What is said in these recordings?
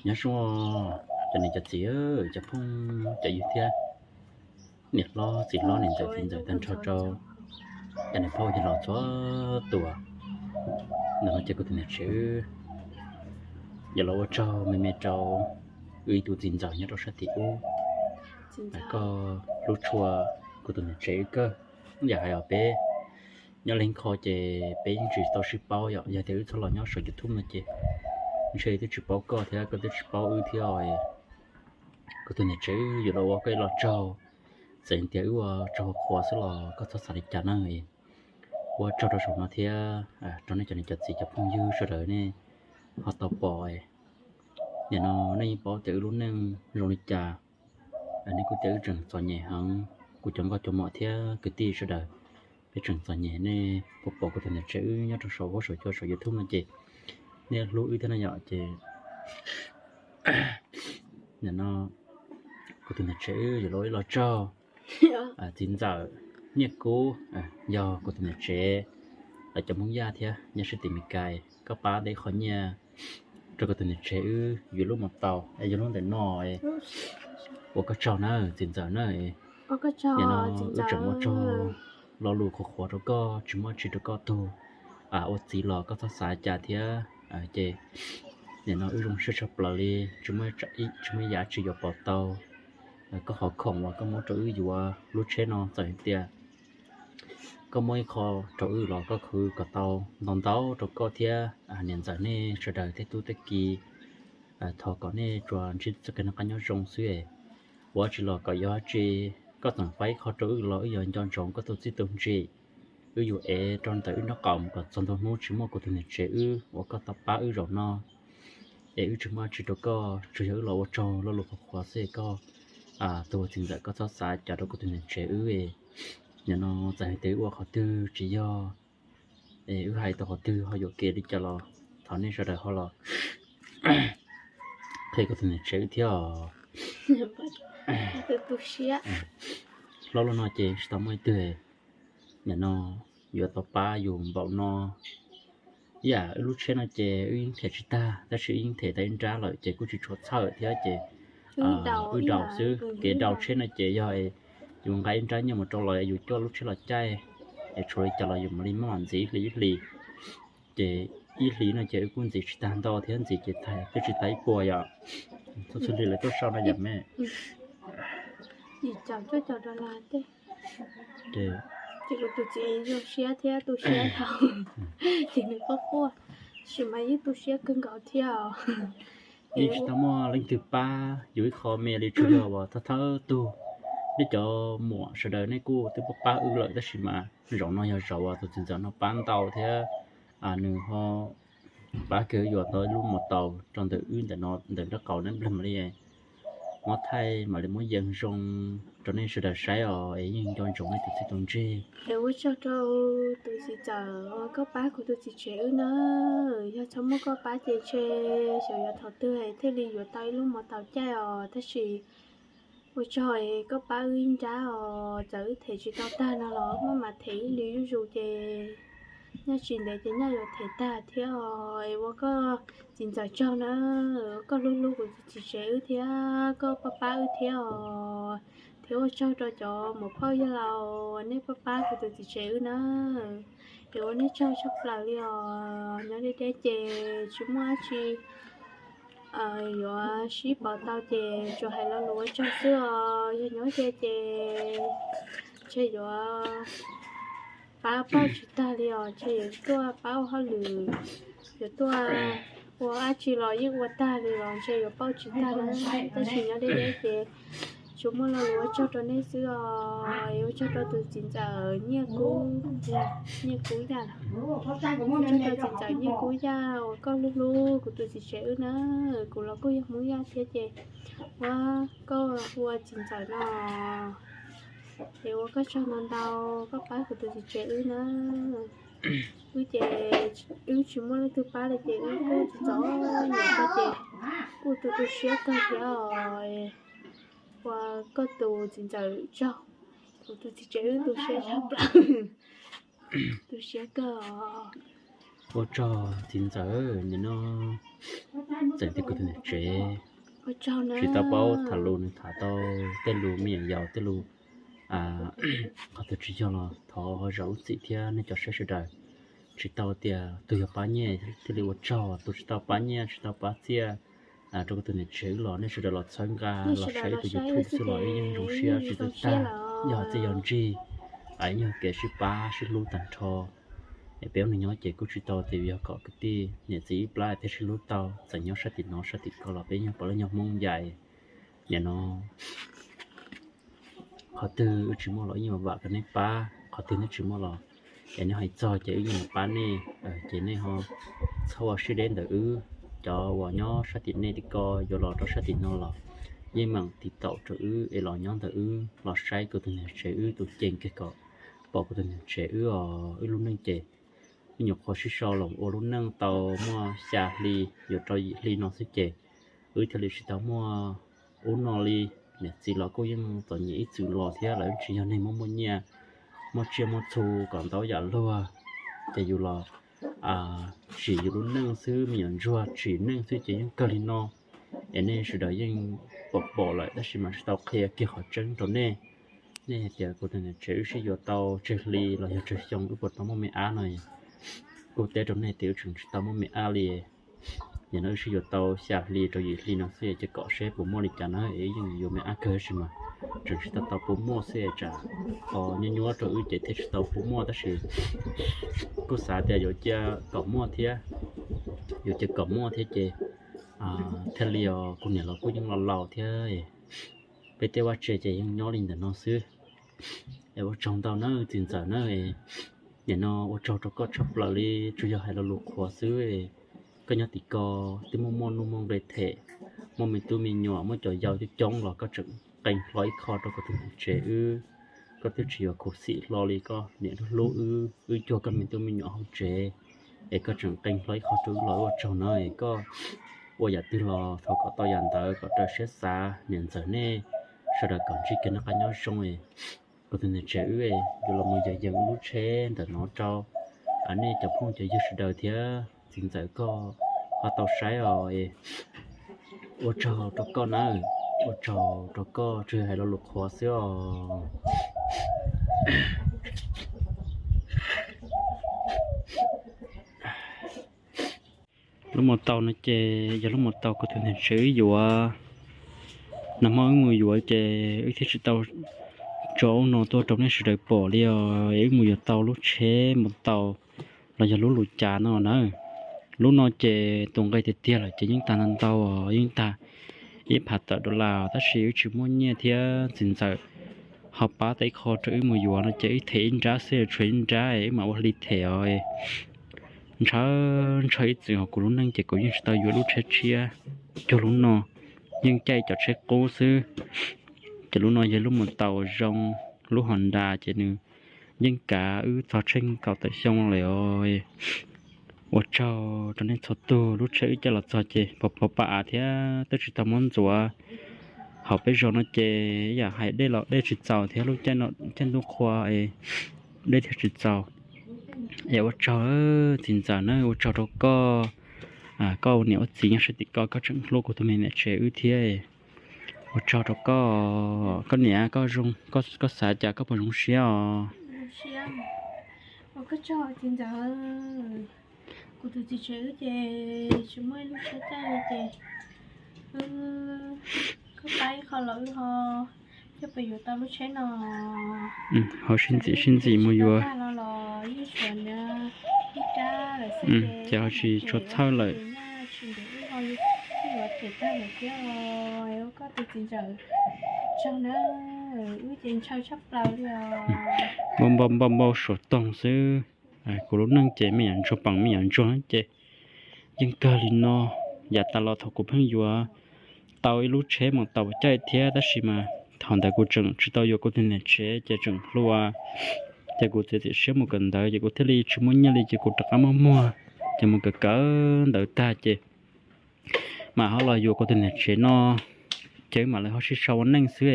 Nyob zoo cov niam cov txiv, cov phooj cov ywg thiab niam hlob txiv hlob niam ntxawm txiv ntxawm tag nrho rau cov niam phauj yawg laus txhua tus. Ntawm no ces kuv tus niam tsev wb yuav los ua tsaug me me rau wb ib tug txiv ntxawm nyob rau sab tim ub. Koj hlub tshua kuv tus niam tsev wb kawg. Yam hais os peb nyob leej qho ces peb yeej tsis tau sib paub yom, yog tias wb txhob los nyob saum YouTube no ces ntshe twb tsis paub koj thiab koj twb tsis paub wb thiab. Kuv tus niam tsev wb yuav los ua koj ib los tsaug, txawm tias wb ua tsaug qhuav xwb los koj txhob xav li cas na. Ua tsaug rau saum no thiab rau nej cov niam cov txiv cov phooj ywg sawv daws nej ho tau pom. Nim no nej yeej paub tias wb lub neej zoo li cas, nej kuj tias wb tseem txom nyem heev, kuv cov nkauj cov muam thiab kwv tij sawv daws, peb tseem txom nyem, nej puas pom kuv tus niam tsev wb nyob rau saum huab saum cua saum YouTube no ces nej hlub wb thiab na yom. Ces nim no kuv tus niam tsev wb yuav los ua ib los tsaug. Txiv ntxawm Nyiaj Kub, yog kuv tus niam tsev lawv cov Hmoob Yaj thiab nyob sab tim Meskas, koj pab tau ib qho nyiaj rau kuv tus niam tsev wb yuav lub mos taus, yog lub ntawm no, ua koj tsaug na txiv ntxawm na. Nim no wb tseem ua tsaug lo lus qhuav qhuav rau koj, tsis muaj tsi rau koj tug ua txiv los koj txhob xav cas thiab. Ces nim no wb zoo siab tshaj plaws li, tsis muaj yam tsis yuav pom tau koj qhov khoom uas koj muab rau wb yuav lub tsheb no. Txawm hais tias koj muab ib qho rau wb los koj khwv kom tau ntau ntau rau koj thiab niam ntxawm nej sawv daws tej tub tej ki. Thov kom nej tsuas ntsib txoj kev noj qab nyob zoo xwb. Ua tsis los kom yog tsi, koj txawm faib ib qho rau wb los wb yuav nco ntsoov koj tus txiaj tus ntsim. Wb yuav ev rau ntawm wb nraub qaum kom txog ntau hnub tsis muaj kuv tus niam tsev wb uas koj tau pab wb zaum no, es wb tsis muaj tsi rau koj, tsuas yog wb los ua tsaug lo lus qhuav qhuav xwb. Koj tus ua txiv ntxawm koj txhob xav cas rau kuv tus niam tsev wb. Nim no txawm hais tias wb ua qhov twg tsis yog, es wb hais tau qhov twg ho yuam kev li cas los thov nej sawv daws ho los qhia kuv tus niam tsev wb thiab os. Hlob lub no ces tsis tau muaj ib tug nim no yuav tau pab yus npaum no. Ib yam wb lub tsheb no ces wb yeej them tsis tag, tab sis wb yeej them tau ib nrab lawm ces kuj tsis tshua txhawj thiab ces wb daus xwb. Kev daus tsheb no ces yog yus nqa ib nrab nyiaj mus rau los yus coj lub tsheb los caij, es tshuav li cas los yus mam li muab mam ntxiv ib hlis ib hlis. Ces ib hlis no ces wb kuj ntxiv tsis tag ntau thiab, ntxiv ces tag twb tsis tag ib puas yom. Txhua txhua hlis lawv tuaj sau no yom me. Ces kuv tus txiv zoo siab thiab tu siab tau, ces nws quaj quaj, tab sis mas yeej tu siab kawg nkaus thiab. Yeej tsis tau muaj leej twg pab yus ib qho me li, tsuas yog uas thawj thawj tug nej cov muam sawv daws nej kuj twb pab pab wb lawm, tab sis mas zaum no yog zaum uas tus txiv ntxawm no pab ntau thiab. Nws ho pab kiag wb yuav tau ib lub mos taus rau ntawm wb ntawm no ntawm nraub qaum neb npleg mam li muab thaij mam li muab yees zoo rau nej sawv daws saib os, es yeej nco ntsoov nej tus txiaj tus ntsig. Es ua tsaug rau tus txiv ntxawm uas koj pab kuv tus txiv tsev wb na. Yog tsis muaj koj pab ces ntshe xyov yuav thaum twg thiaj li yuav tau ib lub mos taus caij os, tab sis ua tsaug es koj pab wb ib nrab os, txawm wb them tsis tau tag no los maj mam them ib hlis zuj zus ces nyaj tsis ntev ces nyaj yuav them tag thiab os. Es ua koj txiv ntxawm tsaug na, koj hlub hlub kuv tus txiv tsev wb thiab koj pab pab wb thiab os. Thiab ua tsaug rau cov muam phauj yawg laus nej pab pab kuv tus txiv tsev wb na. Es ua nej tsaug tshaj plaws li os. Nyob deb deb ces tsis muaj dab tsi yuav sib pom tau ces tsuas hais lo lus ua tsaug xwb os. Yog nyob ze ces ntshe yuav pab pauj tsis tag li os, ntshe yuav tuaj pab ua hauj lwm, yuav tuaj ua dab tsi los yeej ua tag li los ntshe yuav pauj tsis tag li. Tab sis nyob deb deb ces tsuas muaj lo lus ua tsaug rau nej xwb os. Ua tsaug rau tus txiv ntxawm Nyiaj Kub, Nyiaj Kub Yaj, ua tsaug rau txiv ntxawm Nyiaj Kub Yaj uas koj hlub hlub kuv tus txiv tsev wb na. Kuv los kuj yog Hmoob Yaj thiab ces ua koj ua txiv ntxawm no es ua koj tsaug ntau ntau, koj pab kuv tus txiv tsev wb na. Wb ces wb tsis muaj leej twg pab li ces wb kuj txom nyem koj ces kuj tu tu siab kawg thiab os. Ua koj tus txiv ntxawm tsaug, kuv tus txiv tsev wb tu siab tshaj plaws, tu siab kawg os. Ua tsaug txiv ntxawm, nim no txawm tias kuv tus niam tsev tsis tau paub tham lus, nws tham tau tej lus me nyuam yaus, tej lus qhov twg tsis yog los thov zam lub txim thiab nej cov saib sawv daws. Tsis tau tias tus yog pab nyiaj thiaj li ua tsaug, tus tsis tau pab nyiaj tsis tau pab txiaj rau kuv tus niam tsev wb los nej sawv daws los txhawb nqa los saib tus YouTube xwb los wb yeej zoo siab tsis txawj tag. Yog txiaj yog ntsig, ib nyuag kev sib pab sib hlub tag nrho. Es peb ua neej nyob ces kuj tsis tau tias yog kom kwv tij niam txiv ib plab thiaj sib hlub tau, txawm nyob sab tim no sab tim ko los peb yog puav leej yog Hmoob yais. Nim no qhov twg wb tsis muaj los wb yeej vam kom nej pab, qhov twg nej tsis muaj los es nej hais txog ces wb yeej pab nej. Ces nej ho txhob ua siab deb ntawm wb, cov uas nyob sab tim nej tim ko yuav los rau sab tim no los yeej meem tiv taum rau wb es los nyob ntawm wb los saib kuv tus niam tsev wb tus ceem kiag kom pom kuv tus niam tsev wb os. Wb lub neej ces wb nyuam qhuav sib sau los ua lub neej tau muaj xya hli yuav rau yim hli no xwb ces wb thiaj li tsis tau muaj ub no li. Niam txiv los kuj yeej txom nyem ib txwm los thiab, lawv tsis yog neeg muaj muaj nyiaj muaj tsiaj muaj txhu kom ntau yam luag, ces yus los tsim yus lub neej xwb, me nyuam ntsuag tsim neej xwb ces yeej kawg li no. Es nej sawv daws yeej pom pom lawm tab sis mas tsis tau qhia kiag qhov tseeb rau nej. Nej hais tias kuv tus niam tsev wb sib yuav tau tsawg hli los yog tsawg xyoo wb puas tau muaj me ab no, kuj teb rau nej tias wb tseem tsis tau muaj me ab li. Nim no wb sib yuav tau xya hli rau yim hli no xwb ces kom seb puas muaj li cas na, es wb yeej yuav me ab kawg tab sis mas tseem tsis tau tau puas muaj xwb, tsam ho nyuaj nyuaj rau wb ces thiaj tsis tau puas muaj tab sis kuj xav tias yuav cia kom muaj thiab, yuav cia kom muaj thiab ces thiaj li os kuv niam los kuj yeej laus laus thiab, peb tej vaj tse ces yeej nyob li ntawm no xwb. Es ua tsaug ntau nawb txiv ntxawm na, nim no ua tsaug rau koj tshaj plaws li, tsuas yog hais lo lus qhuav xwb. Koj nyob tim ko twb muaj muaj nuj muaj nqi them, muaj me tub me nyuam muaj cov yau coob coob los koj tseem qee hlo ib qho rau kuv tus niam tsev wb. Koj twb tsis yuav khuv xim hlo li, koj niam hlub wb, wb cuag koj me tub me nyuam hauv tsev, es koj tseem qee hlo ib qho rau wb los ua tsaug na. Es koj ua yam twg los thov kom tau yam ntawd kom raws siab xav. Niam ntxawm nej sawv daws kom ntsib kiag noj qab nyob zoo. Kuv tus niam tsev wb yuav los mus yees yees lub tsheb ntawm no rau nej cov phooj cov ywg sawv daws thiab txiv ntxawm koj ho tau saib os. Ua tsaug rau koj na, ua tsaug rau koj, tsuas yog hais lo lus qhuav xwb os. Lub mos taus no ces yog lub mos taus kuv tus niam tsev wb yuav. Nag hmo wb mus yuav ces wb thiaj tsis tau tso ub no tuaj rau nej sawv daws pom li os. Wb mus yuav tau lub tsheb mos taus los yog lub lus cav no na. Lub no ces tus nqi tiag tiag lawm ces yeej tag ntau ntau os, yeej tag ib phav tawm dollar, tab sis wb tsis muaj nyiaj thiab txiv ntxawm ho pab tau ib qho rau wb mus yuav no ces wb them ib nrab xwb, tshuav ib nrab wb mam ua hli them os. Ntshaw ntshaw ib txwm hauv kuv lub neej ces kuv yeej tsis tau yuav lub tsheb tshiab cuag lub no, yeej caij cov tsheb qub xwb. Ces lub no yog lub mos taus zoo, lub Honda ces nws yeej kav wb txog tsheej kaum tawm xyoo lawm os. Ua tsaug rau nej txhua tus, lub tsheb wb caij los txog ces pos pos pa av thiab twb tsis tau muab ntxuav. Hauv peb zos no ces yam hais dej los dej tsis txaus thiab, lub caij ntuj qhua dej thiaj tsis txaus. Es ua tsaug txiv ntxawm na, ua tsaug rau koj, koj ua niam ua txiv nyob sab tim ko koj tseem hlub kuv tus me niam tsev wb thiab. Ua tsaug rau koj, koj niam, koj xav cas koj puas zoo siab os? Kuv tus txiv tsev wb ces tsis muaj ib lub tsheb caij li ces wb, koj pab ib qho los wb ho coj pes yuav tau lub tsheb no. Ho sib ntxim sib ntxim mus yuav. Ces ho tsis tshua txhawj lawm. Npau npau npau npau suav toog xwb. Kuv lub neej ces me nyuam ntsuag peem me nyuam ntsuag ces yeej kawg li no. Yav tas los thaum kuv pheej yuav tau ib lub tsheb mos taus caij thiab, tab sis mas thaum ntawd kuv tseem tsis tau yuav kuv tus niam tsev ces tseem hluas, ces kuv txiav txim siab mus kawm ntawv ces kuv thiaj li tsis muaj nyiaj li ces kuv rov qab muaj muag, ces mus kawm kawm ntawv tag ces mam ho los yuav kuv tus niam tsev no, ces wb mam li ho sib sau ua neej xwb,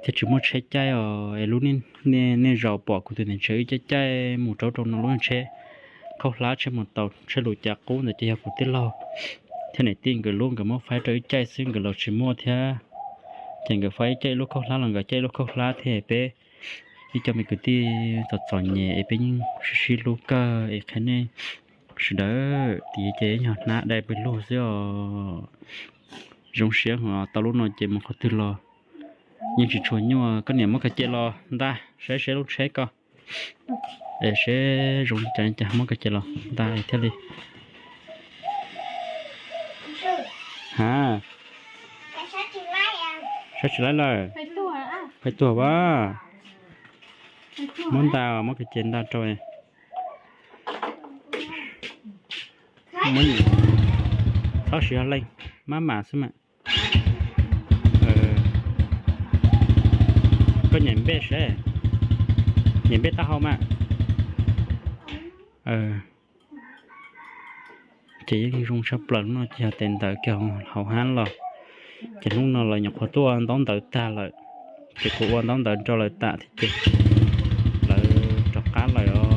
thiaj tsis muaj tsheb caij os. Es lub nej zaum pom kuv tus niam tsev wb caij caij mus rau rau no lub tsheb khaub hlab tsheb mus tau tsheb lus cav qub ntawd ces yog kuv tij laug thiab niam tij nkawd lub, nkawd muab faib rau ib caij xwb, nkawd los tsis muaj thiab. Ces nkawd faib ib caij ib lub khaub hlab los nkawd caij ib lub khaub hlab thiab. Peb ib co me kwv tij txom txom nyem es peb yeej sib sib hlub kawg es qhia nej sawv daws tias ces yog hnab dai pawg lug xwb os. Zoo siab heev, tau lub no ces mus qhov twg los yeej tsis tshua nyuaj. Koj niam, muab koj cia los ntag, saib seb lub tsheb ko es seb zoo li cas li cas, muab koj cia los ntag thiaj li. Ha, saib tsis laib lawm. Pais tuag as. Muab nta, muab koj cia nta rau. Txhob siv hauj leej, maj mam xwb mas. Koj nyem npej seb, nyem npej taub hau mas. Ces yeej zoo tshaj plaws no, ces yog tes ntawd kiag hauv hab los. Ces hnub no lawv nyuam qhuav tuaj ua ntaub ntawv tag lawm, ces kuv ua ntaub ntawv rau lawv tas thiab ces lawv rov qab lawm os.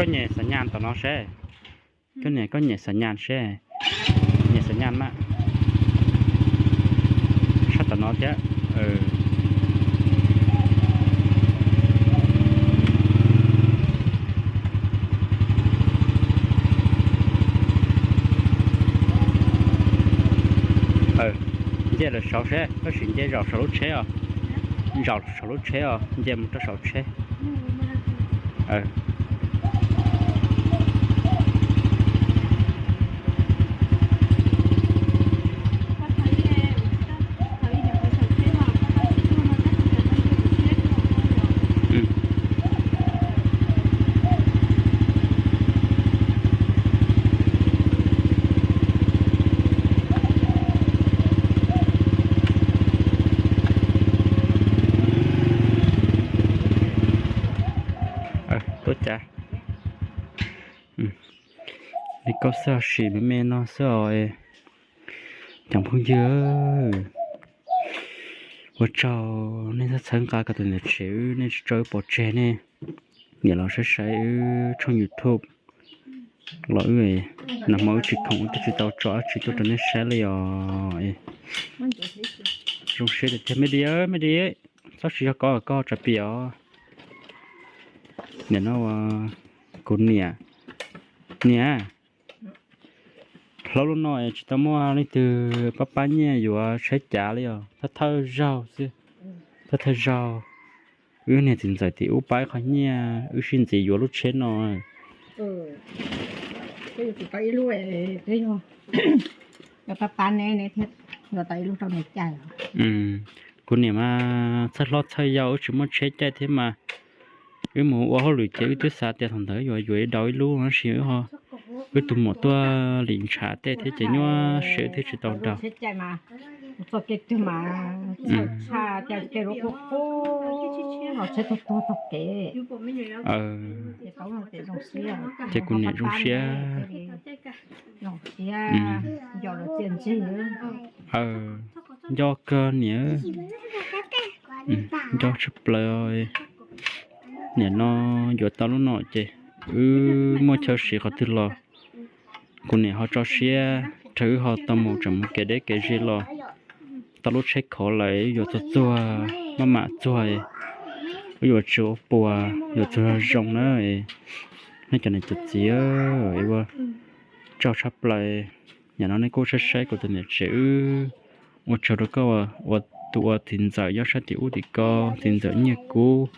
Koj nyem xav nyas tom no seb. Koj niam, koj nyem xav nyas seb. Nyem xav nyas mas. Sab tom no thiab. Nce lawm saud seb, koj sim nce zaum saum lub tsheb os. Zaum saum lub tsheb os, nce mus rau saum tsheb. Tuaj cas. Li koj xwb, sim me me no xwb os. Cov phooj ywg, ua tsaug nej txhawb nqa kuv tus niam tsev, wb nej tsis tso wb pov tseg nej niam los saib saib wb tshooj YouTube los wb nag hmo wb tsis khoom wb twb tsis tau tso dab tsi tuaj rau nej saib li os. Zoo siab tiag tiag me di, me di, txhob tsis yog koj, koj tsa piam os. Nim no kuv niam, niam, hlob lub no tsis tau muaj leej twg pab pab nyiaj yuav tsheb cav li os, thawj thawj zaug xwb, thawj thawj zaug. Wb niag txiv ntxawm tim ub pab qhov nyiaj wb sib ntxiv yuav lub tsheb no. Kuv niam mas txhawj hlob txhawj yau wb tsis muaj tsheb caij thiab mas, wb mus ua hauj lwm ces wb twb xav tias thaum ntawd yuav yuav ib daus ib lub tab sis wb ho, wb tus muam tuaj lim ntshav tej thiab ces nyuaj siab wb thiaj tsis tau daus. Ces kuv niam zoo siab. Nco kawg niam, nco tshaj plaws. Nim no yuav tau lub no ces wb muaj chaw siv qhov twg los kuv niam ho tso siab rau wb ho tau mus tseem mus kev deb kev ze los tau lub tsheb khov lawm, yuav txog txuag maj mam txuag, wb yuav tsis ua puas, yuav txuag zoo na. Nej cov niam cov txiv, ua tsaug tshaj plaws. Nim no nej kuj saib saib kuv tus niam tsev wb, ua tsaug rau koj ua tus ua txiv ntxawm nyob sab tim ub tim ko, txiv ntxawm Nyiaj Kub,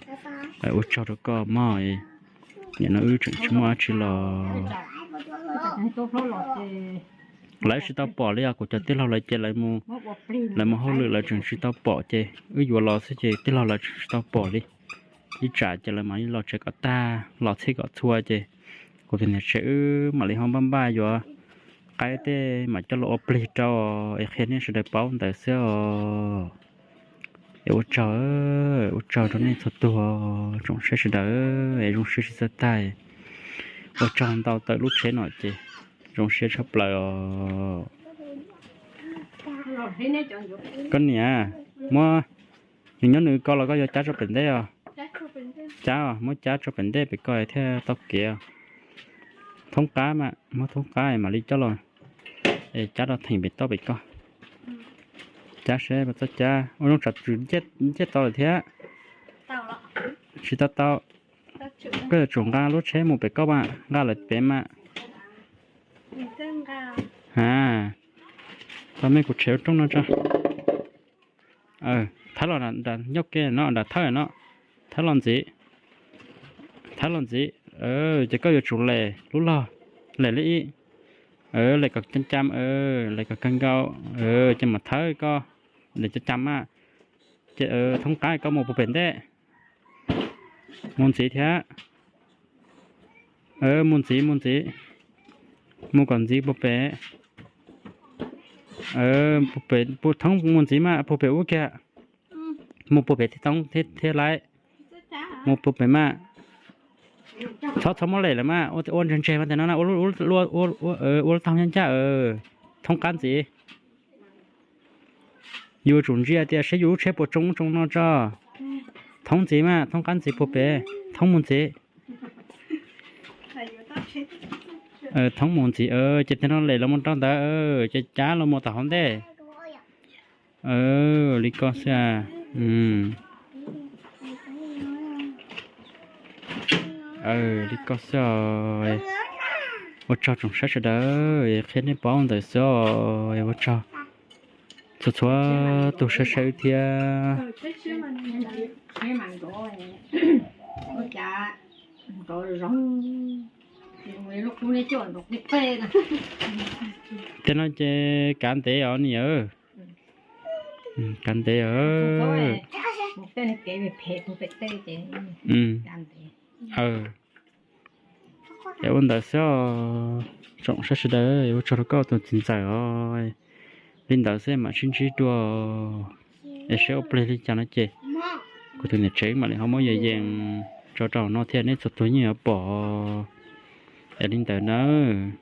ua tsaug rau koj mog. Nim no wb tseem tsis muaj dab tsi los Lawv tsis tau pom li os, kuv cov tij laug lawv ces lawv mus hauj lwm lawv tseem tsis tau pom ces wb yuav los xwb ces tij laug lawv tseem tsis tau pom li. Ib tsam ces lawv mam li los tsev kom tag los txhij kom txhua ces kuv tus niam tsev wb mam li ho npaj npaj yuav qaib tej mam coj los ua plig rau es qhia nej sawv daws paub ntawd xwb os. Es ua tsaug, ua tsaug rau nej txhua tus tsoom saib sawv daws es zoo siab tsis txawj tag. Ua tsaug ntau tawm lub tsheb no ces zoo siab tshaj plaws os. Koj niam, muab nws nyob nws ko los koj yuav cab tso pem ntej os. Cab, muab cab tso pem ntej pem ko thiaj tau kev. Thoob qab mas, muab thoob qab mam li coj los es cab rau theem pem toj pem ko. Cab seb puas txawj cab, ua zoo tsam tswm ncej tau lawm thiab. Tsis tau tau. Koj yuav tsum nqa lub tsheb mus pem koj mas, nqa lawm pem mas. A, tau mej kuv tshem ua rooj no tso. Thawb los nram ncauj ke no, nram thawj no, thawb los ntxiv, thawb los ntxiv. Ces koj yuav tsum lem lub log, lem li ib, lem kom cam cam, lem kom kawg nkaus, ces mam thawb koj, lem cam cam mas. Ces thoob qab koj mus puag pem ntej, mus ntxiv thiab. Mus ntxiv, mus ntxiv, mus kom ntxiv puag pem. Puag pem, puag thoob mus ntxiv mas puag pem ub kiag. Mus puag pem thiab thoob thiab laib. Mus puag pem mas. Txhob, txhob muab lem lawm mas, ua ntseg ntseg mas tes no na, ua lub taug ncaj ncaj, thoob qab ntxiv. Yus tsum ntsia tias seb yus lub tsheb puas tsoo tsoo no tso. Thoob ntxiv mas, thoob qab ntxiv puag pem, thoob mus ntxiv. Thoob mus ntxiv, ces tes no lem los mus rau ntawd, ces cab los mus tom hauv ntej. Li ko xwb. Li ko xwb os. Ua tsaug tsoom saib sawv daws, qhia nej paub ntawd xwb os. Ua tsaug txhua txhua tus saib saib wb thiab. Tej no ces kav ntev os niam. Kav ntev os. Es ua ntawd xwb os. Tsoom saib sawv daws, ua tsaug rau koj tus txiv ntxawm os. Li ntawd xwb mam sib ntsib dua, es seb ua plig li cas no ces kuv tus niam tsev mam li ho muab yees yees tso rau no thiab, nej txhua tus yeej yuav pom. Es li ntawd nawb.